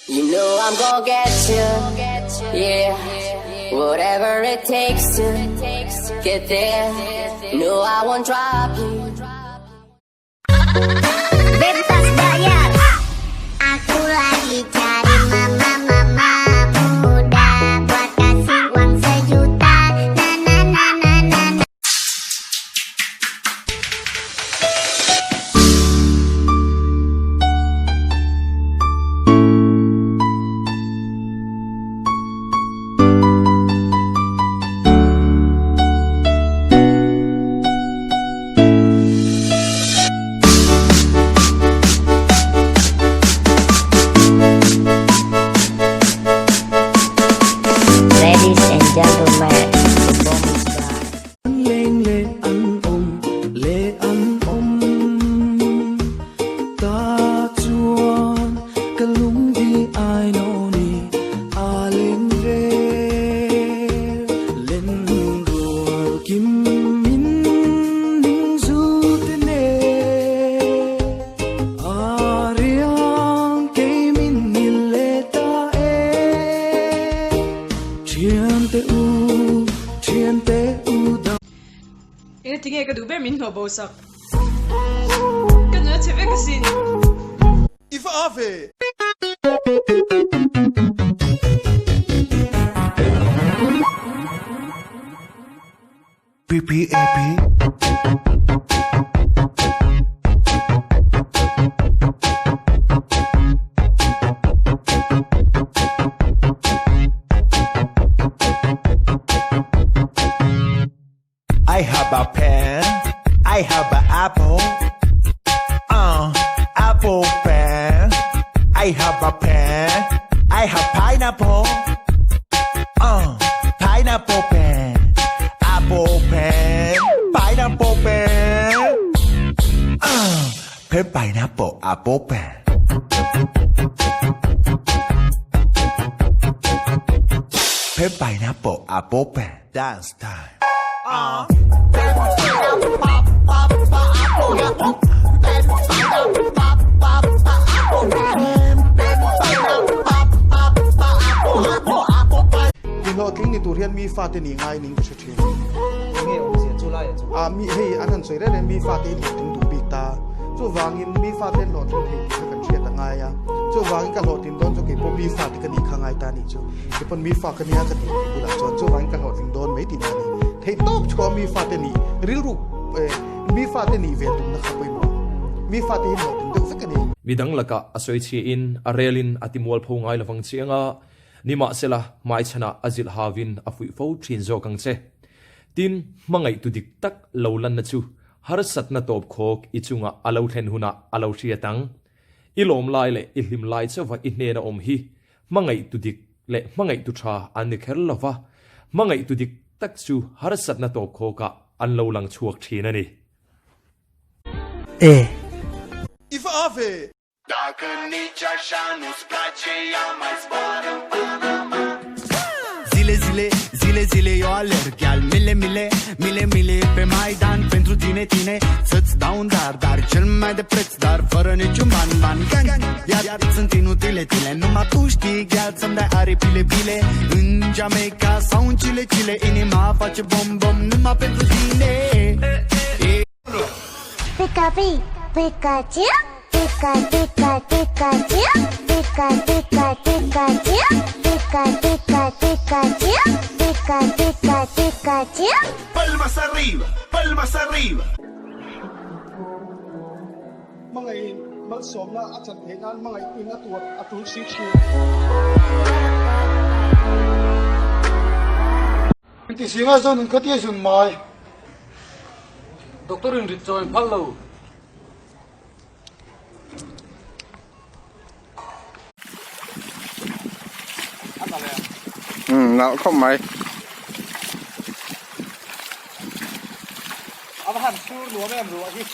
You know I'm gonna get you, yeah. Whatever it takes to get there. No, I won't drop you. Bebas bayar. Aku lagi cari mama-mama muda buat kasih uang sejuta. Na na na na na. Ladies and gentlemen, performance by An leng leh an awm leh an awm ta chuan ka lung hi ai no ni a leng vel len rual kim min ning zu te nen a riang kei min ngil leh ta e thian te u thian te u dang. Eng tinge ka duh ber min hnawh bo sak. Ka nuna chhe vek asin. I va a ve. PPAP. I have a pen, I have an apple, apple pen. I have a pen, I have pineapple, pineapple pen, apple pen, pineapple pen, pen pineapple, apple pen. Pen pineapple, apple pen. Dance time. Mi hlawhtling ni tur hian mi fate nih ngai ning ka hre thin. Enge awmzia chu lai ah chu? Ah mi hei an han sawi reng reng mi fate hi hlawhtling duh bik ta. Chuvangin mi fate an hlawhtling thei tih kha kan hriat a ngai a. Chuvangin ka hlawhtlin dawn chu keipawh mi fate ka nih kha ngai ta nih chu. Keipawh mi fa ka nia ka tih theih bulah chuan chuvangin ka hlawhtling dawn mai tihna a ni. Theih tawp chhuah mi fate nih rilru eh mi fate nih ve tumna kha pawimawh. Mi fate hi hlawhtling deuh vek a ni. Midang lakah a sawi chhiahin a relin a timualpho ngai lovang chiang a, nimahsela hmaichhanah a zilh havin a fuih fo thin zawk ang che. Tin, hmangaihtu dik tak lo lanna chu harsatna tawp khawk i chungah a lo thlen hunah a lo hriat ang. I lawm lai leh i hlim lai chauha i hnena awm hi hmangaihtu dik leh hmangaihtu tha an ni kher lo va, hmangaihtu dik tak chu harsatna tawp khawkah an lo lang chhuak thin a ni. E. I va a ve. Zile zile, zile zile eu alerg Iar mile mile, mile mile pe Maidan Pentru tine, tine, să-ți dau un dar Dar cel mai de preț, dar fără niciun ban, ban Gang, iar sunt inutile tile Numai tu știi, gheal, să-mi dai aripile bile În Jamaica sau în Chile, Chile Inima face bom, bom, numai pentru tine Pika pi, Pikachu, Pika Pika Pikachu, Pika Pika Pikachu, Pika Pika Pikachu, Pika Pika Pikachu. Palmas arriba, palmas arriba. Hmangaihin malsawmna a chan theih nan hmangaihtuin a tuar a tul si thin. Inti singa zawn in khatia zun mai. Doctor in rit chawi phal lo. Umm nalh khawp mai. A va han sur nuam em ruah hi.